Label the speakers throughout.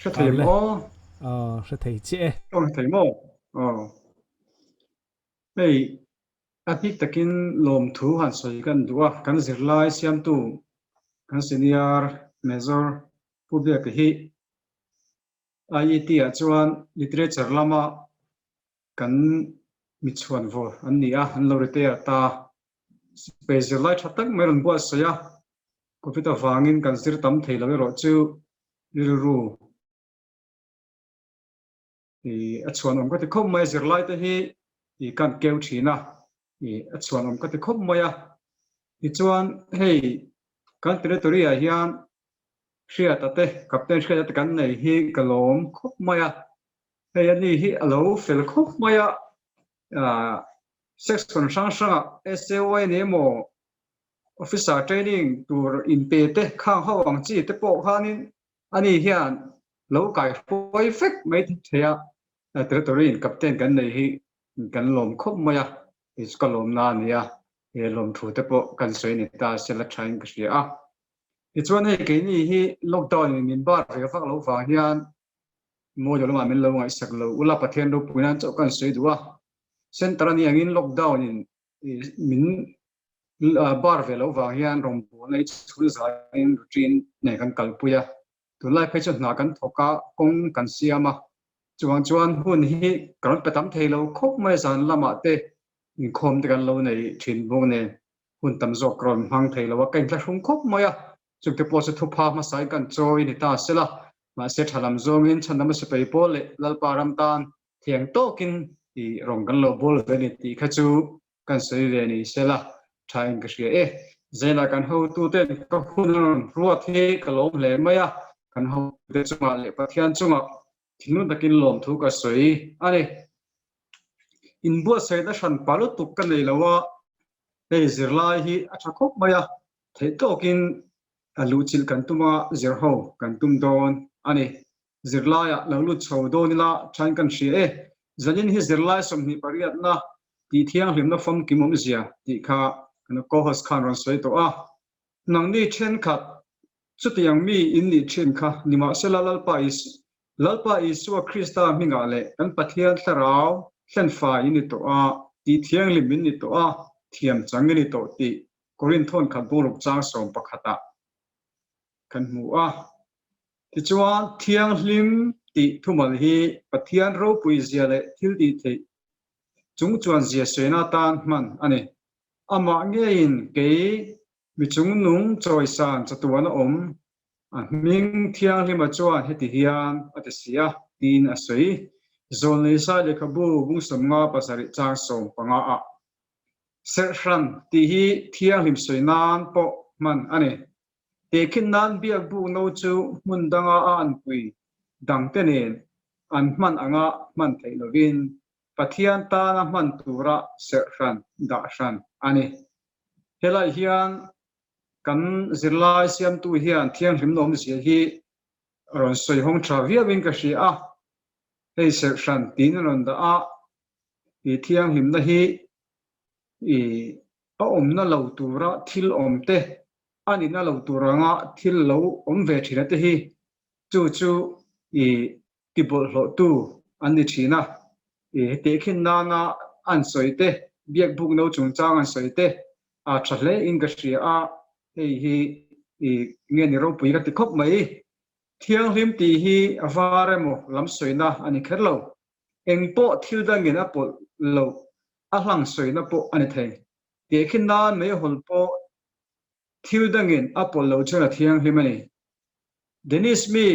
Speaker 1: Hre thei
Speaker 2: Awle.
Speaker 1: maw?
Speaker 2: Aw, hre thei chiah e.
Speaker 1: Aw hre thei maw? Aw. Hei, a bik takin lawmthu han sawi kan duh a, kan zirlai siamtu kan senior major Pu Biaka hi IET ah chuan literature lama kan mi chhuan vawr an ni a, an lo retire ta. Sipai zirlai tha tak mai rawn buatsaih a, Covid avangin kan zir tam thei lo erawh chu rilru a chhuan awm ka ti khawp mai a, zirlai te hi kan keu thin a, a chhuan awm ka ti khawp mai a. Tichuan hei kan territory ah hian Hriata te, Captain Hriata te kan nei hi ka lawm khawp mai a, hei ani hi a lo fel khawp mai a, section hrang hrangah SAY ni emaw Officer training tur inpe te khang ho ang chi te pawh khanin ani hian lo kaihruai vek mai thei a, territory in captain kan nei hi kan lawm khawp mai a, hei chu ka lawmna a ni a, he lawmthu te pawh kan sawi ni ta se la thain ka hria a. Tichuan hei keini hi lockdown in min bar ve vak loh vang hian mawi lo lamah min lo ngaihsak lo ula Pathian ropui nan chauh kan sawi duh a, center a ni angin lockdown in min bar ve loh vang hian rawngbawlna hi chhun zaiin routine nen kan kalpui a, tunlai phei chu hna kan thawk a, kawng kan siam a, chuvang chuan hun hi kan rawn pe tam thei lo khawp mai zan lamah te inkhawm te kan lo nei thin bawk nen hun tam zawk ka rawn hmang thei lo a, ka inthlahrung khawp mai a, chungte pawh chu thupha hmasain kan chawi ni ta sela, mahse tha lam zawngin chhandam a sipai pawl leh Lalpa ram tan thiang tawkin i rawn kan lo bawl ve ni tih kha chu kan sawi ve ni sela tha in ka hria e. Zela kan hotuten ka hun a rawn ruat hi ka lawm hle mai a, kan hotute chungah leh Pathian chungah thinlung takin lawmthu ka sawi a ni. Inbuatsaihna hran pa lutuk ka nei lo a, hei zirlai hi a tha khawp mai a, theih tawkin a luhchilh kan tum a, zir ho kan tum dawn a ni. Zirlaiah lo lut chho dawn ila thain kan hria e. Zanin hi zirlai 28na tih thianghlimna famkim awmzia tih kha kan co-host khan rawn sawi tawh a. Nangni thenkhat chutiang mi in nih thin kha nimahsela Lalpa Lalpa Isua Krista hmingah leh kan Pathian Thlarau thlenfai in ni tawh a, tih thianghlim in ni tawh a, thiam chang i ni tawh tih Korinth thawnkhat bungruk chang 11 ah kan hmu a. Tichuan, thianghlim tih thumal hi Pathian ropui zia leh thil tih theih chung chuan zia sawiin atan hman a ni. Amah ngeiin kei mi chungnung chawisan chatuan a awm, a hming thianghlima chuan heti hian a ti si a, tiin a sawi. Zawlnei Sai lehkhabu bung 57 chang 15 ah Serhhran tih hi thianghlim sawi nan pawh hman a ni. Tehkhin nan biak buk no chu hmun danga a anpui dangte nen an hman anga hman theih lovin Pathian tana hman tura serhhran dah hran a ni. Helai hian kan zirlai siamtu hian thianghlimna awmzia hi rawn sawi hawng tha viauin ka hria a, hei serhhran tiin a rawn dah a, i thianghlimna hi i a awmna lo tura thil awm te, a nihna lo tur anga thil lo awm ve thina te hi chu chu i tibawlhhlawhtu an ni thin a. I tehkhin nana an sawi te, biak buk no chungchang an sawi te a tha hle in ka hria a, hei hi i nge ni ropui ka ti khawp mai. Thianghlim tih hi a var emaw lam sawina a ni kher lo. Eng pawh thil dangin a pawlh loh a hlang sawina pawh a ni thei. Tehkhin nan meihawl pawh thil dangin a pawlh loh chuan a thianghlim a ni. Dennis mi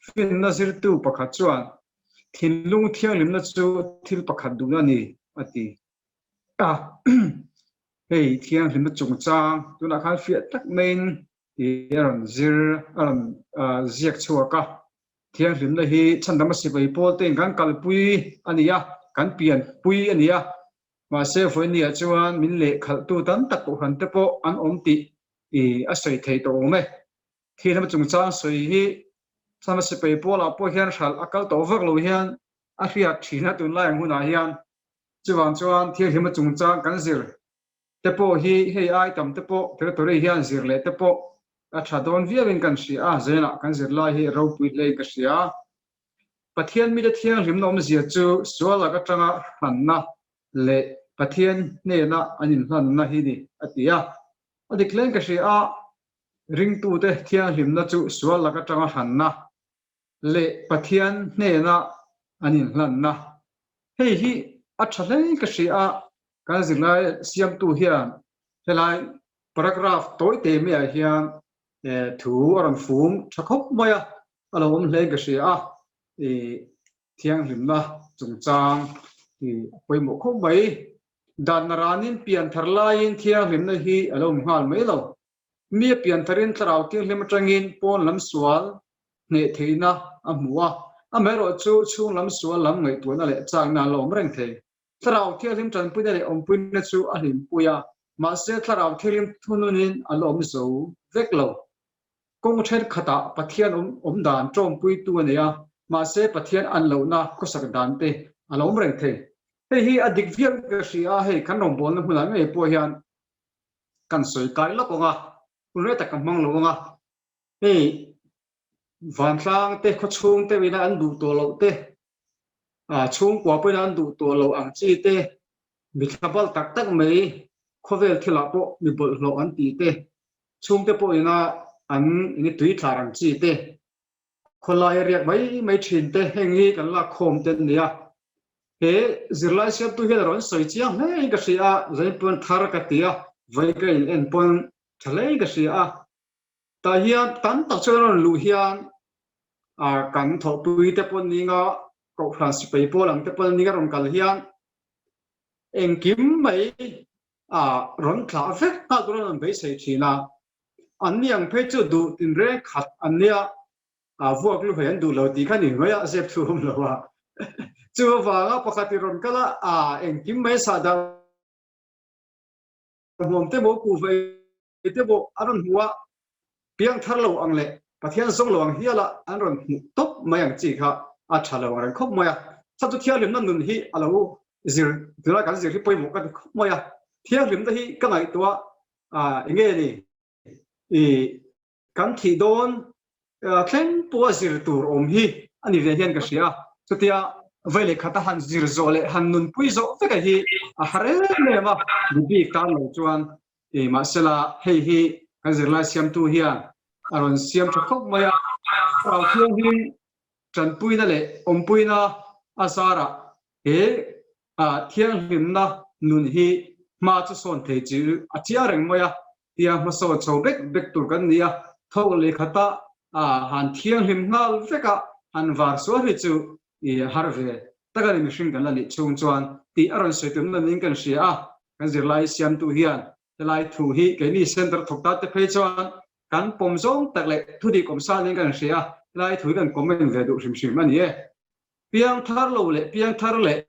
Speaker 1: finna zirtu pakhat chuan thinlung thianghlimna chu thil pakhat duhna a ni a ti a. Hei thianghlimna chungchang tunah khan fiah tak maiin i a rawn zir a rawn ziak chhuak a. Thianghlimna hi chhandam a sipai pawl tein kan kalpui a ni a, kan pianpui a ni a. Mahse vawinia chuan min lehkhalhtu tam tak kohhran te pawh an awm tih i a sawi thei tawh awm e. Thianghlimna chungchang sawi hi chhandam a sipai pawlah pawh hian hralh a kal tawh vak lo hian a hriat thin a tunlai ang hunah hian. Chuvang chuan thianghlimna chungchang kan zir te pawh hi hei ai tam te pawh territory hian zir leh te pawh a tha dawn viauin kan hria a, Zenah kan zir lai hi ropui hlein ka hria. Pathian mite thianghlimna awmzia chu sual lak atanga hlanna leh Pathian hnena an inhlanna hi ni, a ti a. A dik hlein ka hria a, ringtute thianghlimna chu sual lak atanga hlanna leh Pathian hnena an inhlanna. Hei hi a tha hlein ka hria a, kan zirlai siamtu hian helai paragraph tawi te maiah hian thu a rawn fum tha khawp mai a, a lo awm hlein ka hria a, i thianghlimna chungchang i a pawimawh khawp mai. Dan naranin pianthar laiin thianghlimna hi a lo awm nghal mai lo. Mi a piantharin thlarau thianghlim atangin pawn lam sual hneh theihna a hmu a, amaherawhchu chhung lam sual lam ngaihtuahna leh chakna an la awm reng thei. Thlarau Thianghlim tanpuina leh awmpuina chu a hlimpui a, mahse Thlarau Thianghlim thununin a la awm zo vek lo. Kawng thenkhatah Pathian awm awm dan tawmpuitu a nei a, mahse Pathian an lohna khawsak dan te a la awm reng thei. Hei hi a dik viau ka hria a, hei kan rawngbawlna hmunah ngei pawh hian kan sawi kai lawk ang a, hun rei tak ka hmang lo ang a, hei vantlang te khawchhung te ina an duh tawh loh te, chhungkua pawhin an duh tawh lo ang chi te, mi thlabal tak tak mai khawvel thilah pawh mi bawlhhlawh an tih te, chhungte pawhina an enge tui tlar ang chi te, khawlai a riak mai mai thin te heng hi kan lak khawm te an ni a. He zirlai siamtu hian a rawn sawi chiang hlein ka hria a, Zainpuan thar ka ti a, vawi ka in en pawn tha hlein ka hria a. Tah hian tam tak chuan a rawn luh hian kan thawhpui te pawh ninga Kohhran sipai pawl ang te pawh ninga rawn kal hian engkim mai rawn thlah vek nghal tur an rawn beisei thin a. An ni ang phei chu duh tinreng khat an nia, vuak lu hei an duh lo tih kha ni mai a, zep thu awm lo a. Chu avanga pakhat i rawn kal a, engkim mai sahdah hmuam te maw kuhva te pawh a rawn hmu a, piang thar lo ang leh Pathian zawng lo ang hiala an rawn hmuh tawp mai ang chi kha a tha lo ang reng khawp mai a. Chhan chu thianghlimna nun hi a lo zir tura kan zir hi pawimawh ka ti khawp mai a. Thianghlimna hi ka ngaihtuah a enge ni i kan thih dawn thleng pawha zir tur awm hi a ni ve hian ka hria a. Chutia vei leh khata han zir zawh leh han nunpui zawh vek a hi a har em em a, mi bik tan lo chuan I mahsela hei hi kan zirlai siamtu hian a rawn siam tha khawp mai a, Thlarau Thianghlim tanpuina leh awmpuina a zarah he thianghlimna nun hi hma chu sawn thei chu a chiang reng mai a, tia hmasawn chho bek bek tur kan ni a, thawk leh khata han thianghlim nghal vek a han var sual hi chu i har ve tak a ni mihring kan la nih chhung chuan tih a rawn sawi tumna niin kan hria a. Kan zirlai siamtu hian helai thu hi keini center thawk ta te phei chuan kan pawm zawng tak leh thudik awm sa niin kan hria a, helai thu hi kan comment ve duh hrim hrim a ni e. Piang thar lo leh piang thar leh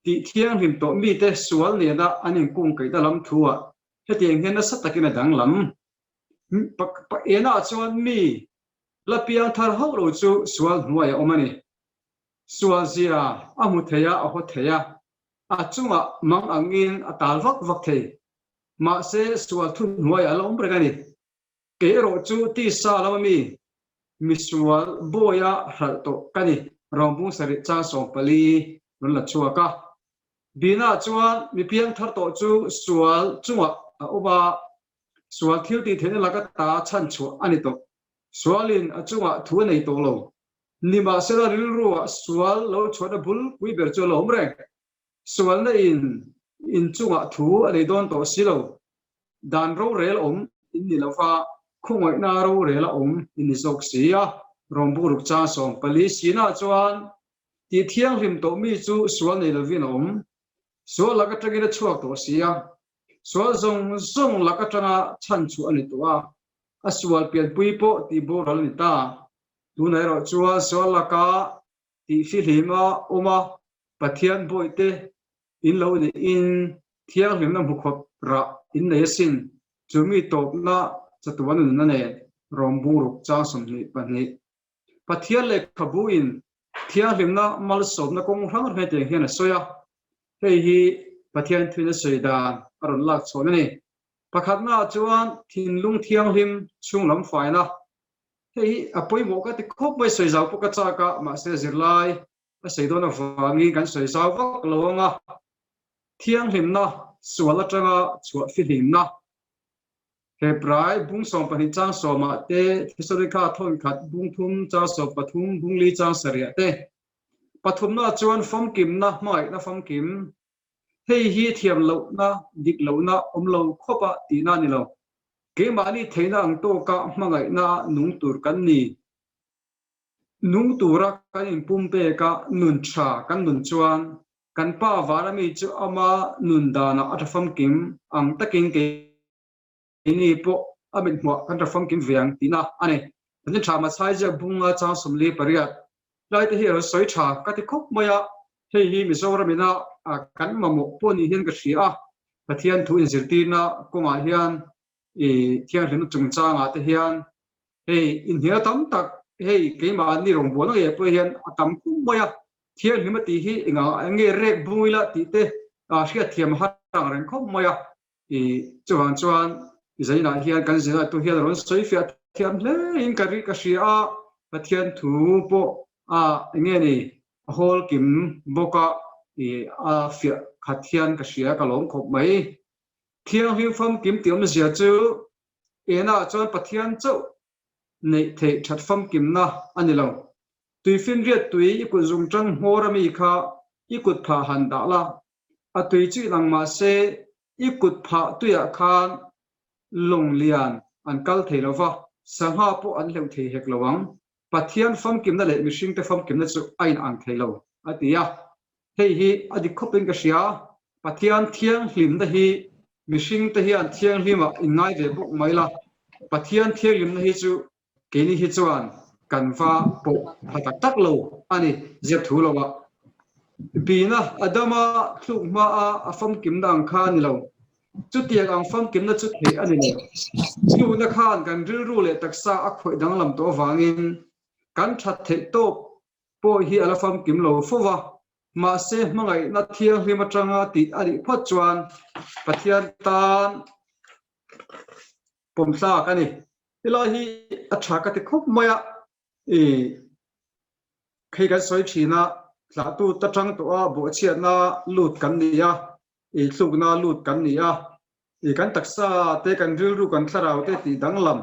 Speaker 1: tih thianghlim tawh mite sual nena an inkungkaihna lam thuah hetiang hian nasa takin a danglam. Enah chuan mi la piang thar hauh lo chu sual hnuai a awm a ni. Sual zia a hmu thei a, a haw thei a, A chungah mang angin a tal vak vak thei. Mahse, sual thuhnuaiah a la awm reng a ni. Kei erawh chu tisa lama mi, misual bawia hralh tawh ka ni, Rawngbung sarih chang 14 rawn la chhuak a. Bina chuan mi piang thar tawh chu sual chungah a awm a, sual thil tih theihna laka ta chhanchhuah a ni tawh. Sualin a chungah thu a nei tawh lo. Nimahsela rilruah sual lo chhuahna bulpui ber chu a lo awm reng. Sualna in inchungah thu a nei dawn tawh si lo. Dan rorel awm in ni lova, khawngaihna rorel a awm in ni zawk si a. Rawngbuk ruk chang 14 sinah chuan tih thianghlim tawh mi chu sual nei lovin a awm. Sual lak atangin a chhuak tawh si a. Sual zawng zawng lak atanga chhanchhuah a ni tawh a. A sual pianpui pawh tih boral a ni ta. Tunah erawh chuan sual laka tih fihlima awm a, Pathian bawihte in lo neihin thianghlimna hmukhawp rah in nei asin. Chu mi tawpna chatuan nunna nen rawngbung ruk chang 22. Pathian lehkhabu in thianghlimna malsawmna kawng hrang hrang hetiang hian a sawi a, hei hi Pathian thuin a sawi dan a rawn lak chhawn a ni. Pakhatnaah chuan thinlung thianghlim chhunglam faina. Hei hi a pawimawh ka ti khawp mai, sawi zau pawh ka chak a, mahse zirlai a sawi dawn avangin kan sawi zau vak lo ang a. Thianghlimna sual atanga chhuah fihlimna Hebrai bung 12 chang sawmah te, Thesalonika thawn khat bung thum chang 13 bung li chang sarih te. Pathumna chuan famkimna hmangaihna famkim. Hei hi thiam lohna, dik lohna awm lo khawpa tihna a ni lo. Keimahni theihna ang tawka hmangaihna nung tur kan ni. Nung tura kan inpumpeka nun tha kan nun chuan Kan Pa vana mi chu ama nun danah a tha famkim ang takin keini pawh a mithmuah kan tha famkim ve ang tihna a ni. Pathian tha Mathai ziak bunga chang 48 lai te hi a rawn sawi tha ka ti khawp mai a, hei hi Mizoram ina kan mamawh pawh ni hian ka hria a, Pathian thu inzirtirna kawngah hian i thianghlimna chungchangah te hian hei inhnial tam tak hei keimahni rawngbawlna ngei pawh hian a tam khawp mai a, Thianghlim a tih hi engah eng nge rek bung ila tih te hriatthiam a har ang reng khawp mai a. I chuvang chuan zainah hian kan zirlai tu hian a rawn sawi fiah thiam hle in ka ri ka hria a, Pathian thu pawh a eng nge ni a hawl kim bawk a, i a fiah khat hian ka hria ka lawm khawp mai. Thianghlim famkim tih awmzia chu enah chuan Pathian chauh neih theih that famkimna a ni lo. Tuifinriat tui i kut zungṭang hmawr ami kha i kut phah han dah la, a tui chu inang mah se i kut phah tuiah khan lawng lian an kal thei lo va, sangha pawh an hleuh thei hek lo ang. Pathian famkimna leh mihringte famkimna chu a inang thei lo, a ti a. Hei hi a dik khawpin ka hria, Pathian thianghlimna hi mihringte hian thianghlimah inngai ve bawk mai la, Pathian thianghlimna hi chu Keini hi chuan kan va pawh pha tak tak lo a ni, ziak thu lo ah. Bina Adama thluk hma a a famkimna ang kha a ni lo. Chutiang ang famkimna chu theih a ni lo. Tlukna khan kan rilru leh taksa a khawih danglam tawh avangin kan that theih tawp pawh hi a la famkim lo fo va. Mahse hmangaihna thianghlim atanga tih a nih phawt chuan Pathian tan pawmtlak a ni. Helai hi a tha ka ti khawp mai a, i hei kan sawi thin a, tlahtu ta tang tawh a bawhchhiatna lut kan ni a, i thlukna lut kan ni a, i kan taksa te kan rilru kan thlarau te tih danglam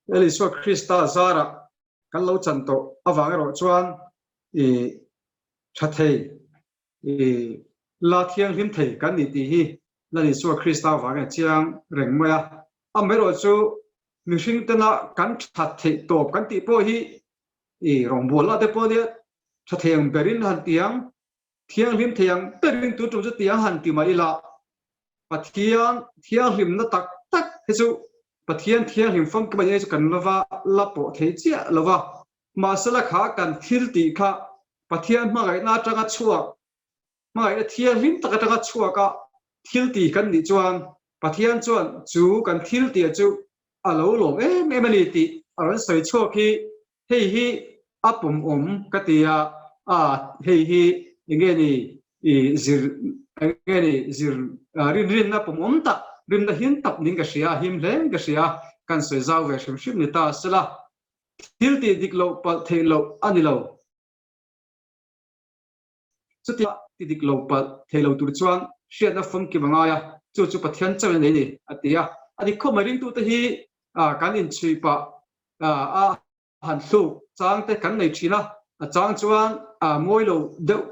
Speaker 1: Lal Isua Krista zarah kan lo chan tawh avang erawh chuan i tha thei i la thianghlim thei kan ni tih hi Lal Isua Krista avangin a chiang reng mai a. Amaherawh chu mihring tena kan that theih tawp kan tih pawh hi i rawngbawlna te pawh nia tha thei ang berin han ti ang, thianghlim thei ang berin tu tum chu ti ang han ti mah ila Pathian thianghlimna tak tak hi chu Pathian thianghlim famkim a nih chu kan lova la pawh thei chiah lo va, mahsela kha kan thil tih kha Pathian hmangaihna atanga chhuak Hmangaihna thianghlim tak atanga chhuak a thil ti kan nih chuan Pathian chuan chu kan thil tih chu a lo lawm em em a ni tih a rawn sawi chhuak hi hei hi a pawmawm ka ti a, a hei hi enge ni i zir enge ni zir rinrinna pawmawm tak rinna him tak niin ka hria a, him hle in ka hria a, kan sawi zau ve hrim hrim ni ta sela thil tih dik loh palh theih loh a ni lo. Chutia ti dik lo palh thei lo tur chuan hriatna famkim a ngai a, chu chu Pathian chauhin a nei a ni, a ti a. A dik khawp mai ringtute hi kan inchhui pah a han thluk chang te kan nei thin a, a chang chuan mawi lo deuh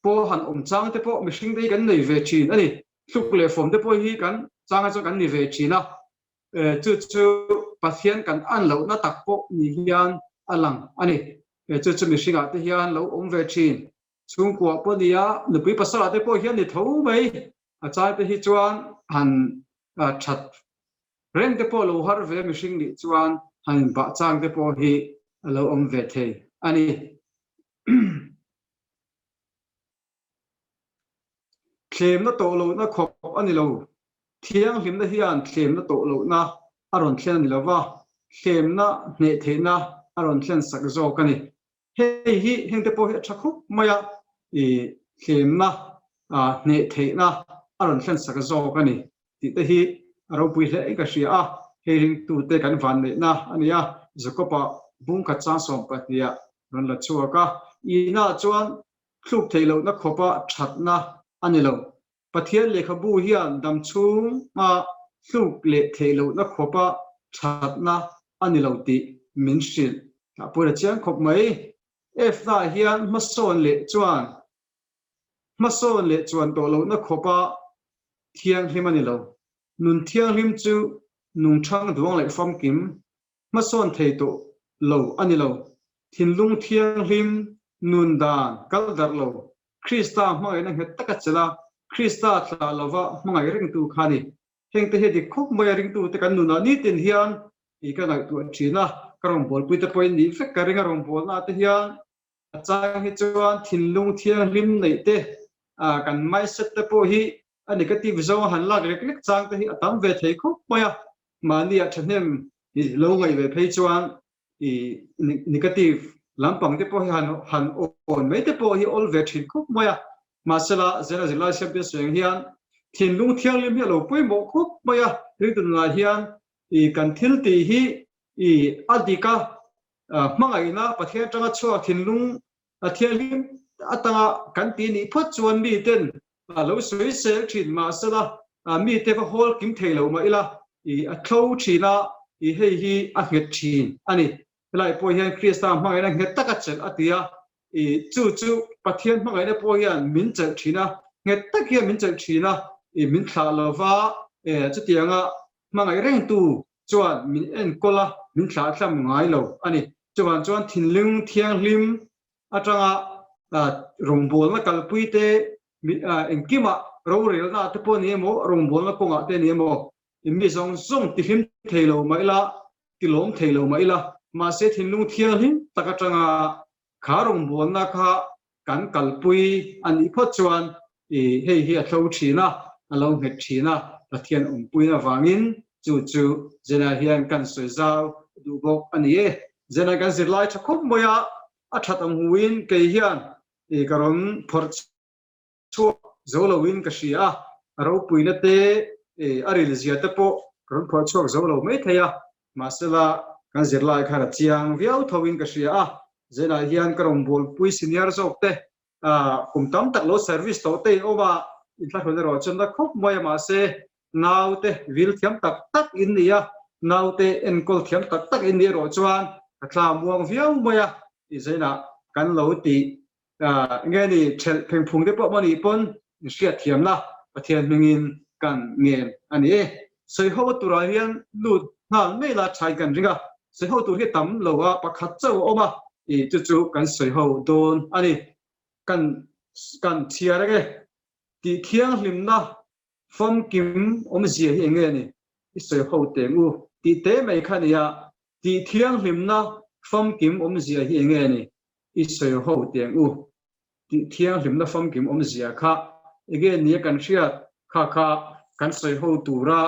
Speaker 1: pawh han awm chang te pawh mihring te hi kan nei ve thin a ni. Thluk leh fawm te pawh hi kan changah chuan kan ni ve thin a, chu chu Pathian kan an lohna tak pawh ni hian a lang a ni. Chu chu mihringah te hian lo awm ve thin. Chhungkua pawh nia, nupui pasalah te pawh hian ni tho mai. A chai te hi chuan han that reng te pawh lo har ve mihring nih chuan han inbah chang te pawh hi a lo awm ve thei a ni. Thlemna tawh lohna khawp a ni lo. Thianghlimna hian thlemna tawh lohna a rawn thlen a ni lo va, thlemna hneh theihna a rawn thlen sak zawk a ni. Hei hi hengte pawh hi a tha khawp mai a, i thlemna hneh theihna a rawn thlen sak zawk a ni tih te hi a ropui hle in ka hria a, hei ringtute kan vanneihna a ni a. Jakob-a bungkhat chang sawmpahniha rawn la chhuak a. Ina chuan thluk theih lohna khawpa thatna a ni lo. Pathian lehkhabu hian damchhunga thluk leh theih lohna khawpa thatna a ni lo tih min hrilh. A pawina chiang khawp mai. F-na hian hmasawn leh chuan hmasawn leh chuan tawh lohna khawpa thianghlim a ni lo. Nun thianghlim chu nungchang duang leh famkim hmasawn thei tawh lo a ni lo. Thinlung thianghlim, nun dan kal darh lo, Krista hmangaihna nghet taka chelh a, Krista thlah lova hmangaih ringtu kha a ni. Hengte hi dik khawp mai a ringtute kan nunah nitin hian i ka ngaihtuah thin a, ka rawngbawlpuite pawhin nih vek ka ring a rawngbawlnaah te hian a chang hi chuan thinlung thianghlim neih te, kan mindset te pawh hi a negative zawnga han lak lek lek chang te hi a tam ve thei khawp mai a, mahni ah thahnem i lo ngaih ve phei chuan i negative lampang te pawh hi han han awn mai te pawh hi awl ve thin khawp mai a, mahsela zela zirlai siamte sawi ang hian thinlung thianghlim hi a lo pawimawh khawp mai a, ringtu nunah hian i kan thil tih hi i a dik a, hmangaihna Pathian atanga chhuak thinlung thianghlim atanga kan tih nih phawt chuan miten a lo sawi sel thin mahsela mite va hawl kim thei lo mah ila i a thlo thin a, i hei hi a nghet thin a ni. Helai pawh hian Krista hmangaihna nghet taka chelh a ti a, i chu chu Pathian hmangaihna pawh hian min chelh thin a, nghet tak hian min chelh thin a, i min thlah lova chutianga hmangaih rengtu chuan min enkawl a, min thlah thlam ngai lo a ni. Chuvang chuan thinlung thianghlim atanga rawngbawlna kalpui te, engkimah rorelna te pawh ni emaw, rawngbawlna kawngah te ni emaw, mi zawng zawng tihlim thei lo mah ila, tilawm thei lo mah ila, mahse thinlung thianghlim tak atanga kha rawngbawlna kha kan kalpui a nih phawt chuan hei hi a tlo thin a, a lo nghet thin a, Pathian awmpuina avangin chu chu Zena hian kan sawi zau duh bawk a ni e. Zena kan zirlai tha khawp mai a, a that ang huin kei hian ka rawn phawrh chhuak zo loin ka hria a, a ropuina te a rilzia te pawh ka rawn phawrh chhuak zo lo mai thei a, mahsela kan zirlai khan a chiang viau thoin ka hria a, Zenah hian ka rawngbawlpui senior zawk te kum tam tak lo service tawh te in awm a, inthlahrun erawh chuan la khawp mai a, mahse naute vil thiam tak tak in ni a, naute enkawl thiam tak tak in nih erawh chuan ka thla muang viau mai a, tih zainah kan lo tih nge ni thelh phengphung te pawh maw nih pawn hriat thiamna Pathian hmingin kan ngen a ni e. Sawiho turah hian lut nghal mai la thain kan ring a, sawiho tur hi tam lo a pakhat chauh a awm a, tih chu chu kan sawiho dawn a ni. Kan kan chhiar eng e? Tih thianghlimna famkim awmzia hi eng nge ni? I sawiho teng u tih te mai kha nia, tih thianghlimna famkim awmzia hi eng nge ni? I sawiho teng u tih thianghlimna famkim awmzia kha enge nia kan hriat kha kha kan sawi ho tura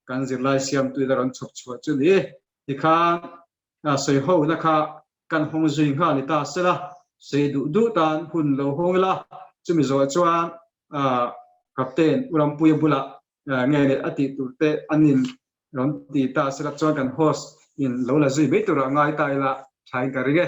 Speaker 1: kan zirlai siamtuin a rawn chhawp chhuah chu ni. Tikhan sawi hona kha kan hawng zui nghal ni ta sela, sawi duh duh tan hun lo hawng ila, chumi zawh chuan Captain U Rampuia bulah nge leh a tih tur te an in rawn ti ta sela chuan kan host in lo la zui mai turah ngai ta ila thain ka ring e.